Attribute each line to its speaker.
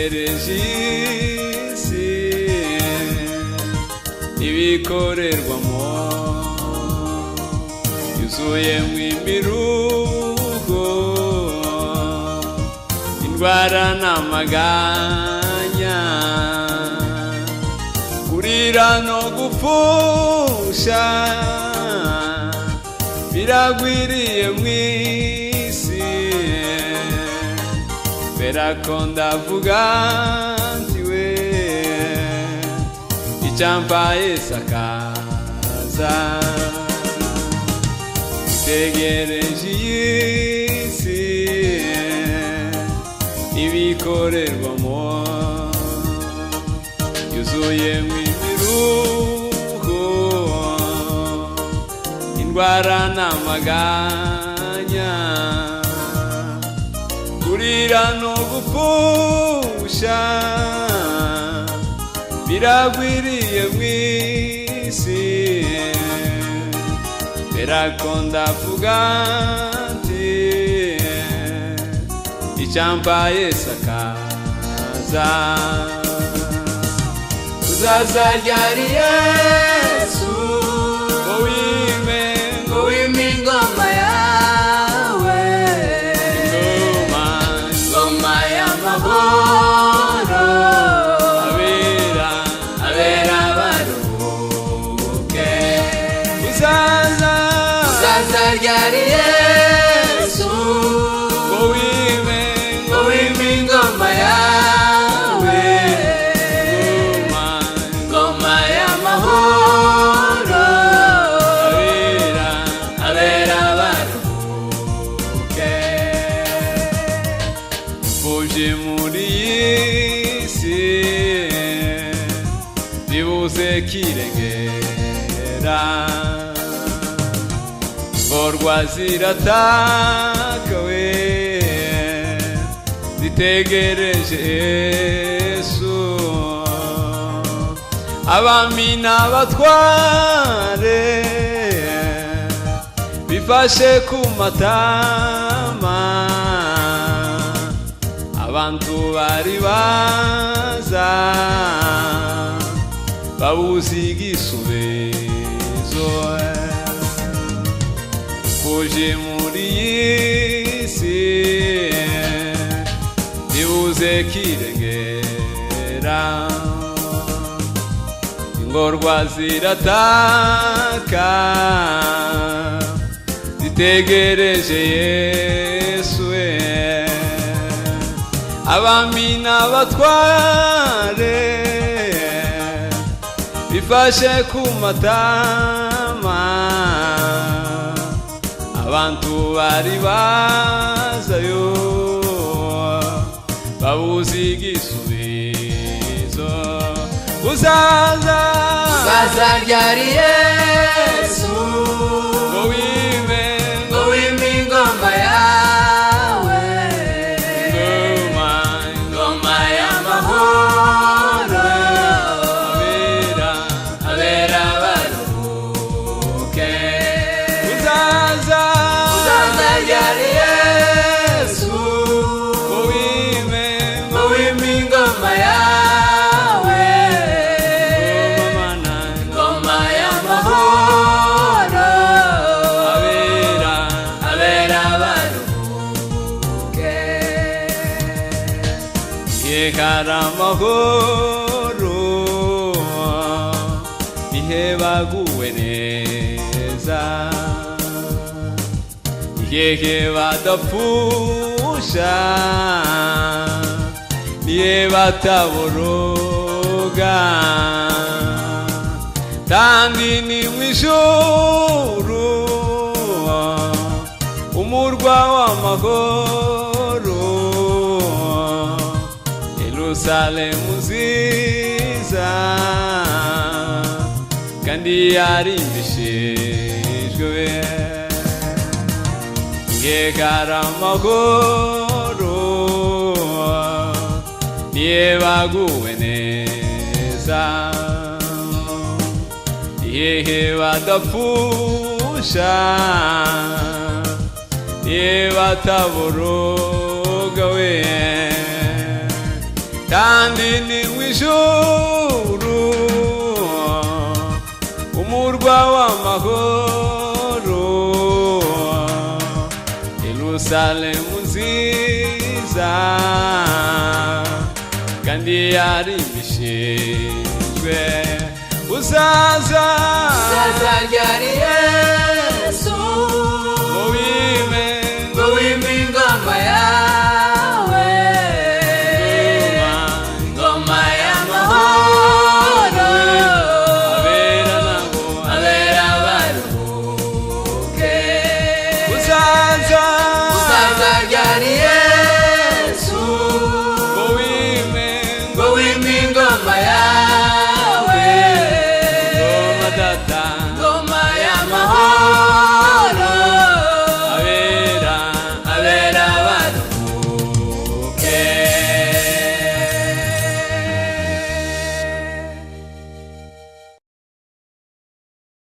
Speaker 1: Tegereje isi ibikorerwamo, yuzuyemo imiruho, indwara n'amaganya, kurira no gupfusha biragwiriye mw'isi. Berako ndavuga ntiwe icyampa Yesu akaza. Tegereje iyi si ibikorerwamo, yuzuyemo imiruho, indwara n'amaganya, kurira no gupfusha biragwiriye mw'isi. Berako ndavuga nti icyampa Yesu akaza. Uzaza ryari Yesu ngo wime,
Speaker 2: ngo wime ingoma yawe,
Speaker 1: ingoma,
Speaker 2: ingoma y'amahoro,
Speaker 1: abera,
Speaker 2: abera baruhuke.
Speaker 1: Uzaza,
Speaker 2: Uzaza ryari Yesu
Speaker 1: ngo wime,
Speaker 2: ngo wime ingoma yawe,
Speaker 1: ingoma,
Speaker 2: ingoma y'amahoro,
Speaker 1: abera,
Speaker 2: abera baruhuke.
Speaker 1: Imfubyi muri iyi si zibuze kirengera, ingorwa ziratakawe, zitegereje Yesu. Abami n'abatware bifashe ku matama, abantu bari baza babuze igisubizo. Kuje muri iyi si zibuze kirengera, ingorwa zirataka, zitegereje Yesu. Abami n'abatware bifashe ku matama, abantu bari bazayo babuze igisubizo. Uzaza,
Speaker 2: Uzaza ryari Yesu
Speaker 1: ngo wime,
Speaker 2: ngo wime ingoma yawe,
Speaker 1: ingoma,
Speaker 2: ingoma y'amahoro,
Speaker 1: abera,
Speaker 2: abera baruhuke.
Speaker 1: Uzaza,
Speaker 2: Uzaza ryari Yesu
Speaker 1: ngo wime,
Speaker 2: ngo wime ingoma yawe,
Speaker 1: ingoma,
Speaker 2: ingoma y'amahoro,
Speaker 1: abera,
Speaker 2: abera baruhuke.
Speaker 1: Yekara amahoro, ihe baguwe neza, ihehe badapfusha, niye bataboroga, kandi ni mw'ijuru umurwa w'amahoro, Yerusalemu nziza kandi yarimbishijwe. Ngekara amahoro, niye baguwe neza, ihehe badapfusha, niye bataboroga we, Kandi ni mu ijuru, umurwa w'amahoro, Yerusalemu nziza, kandi yarimbishijwe. Uzaza.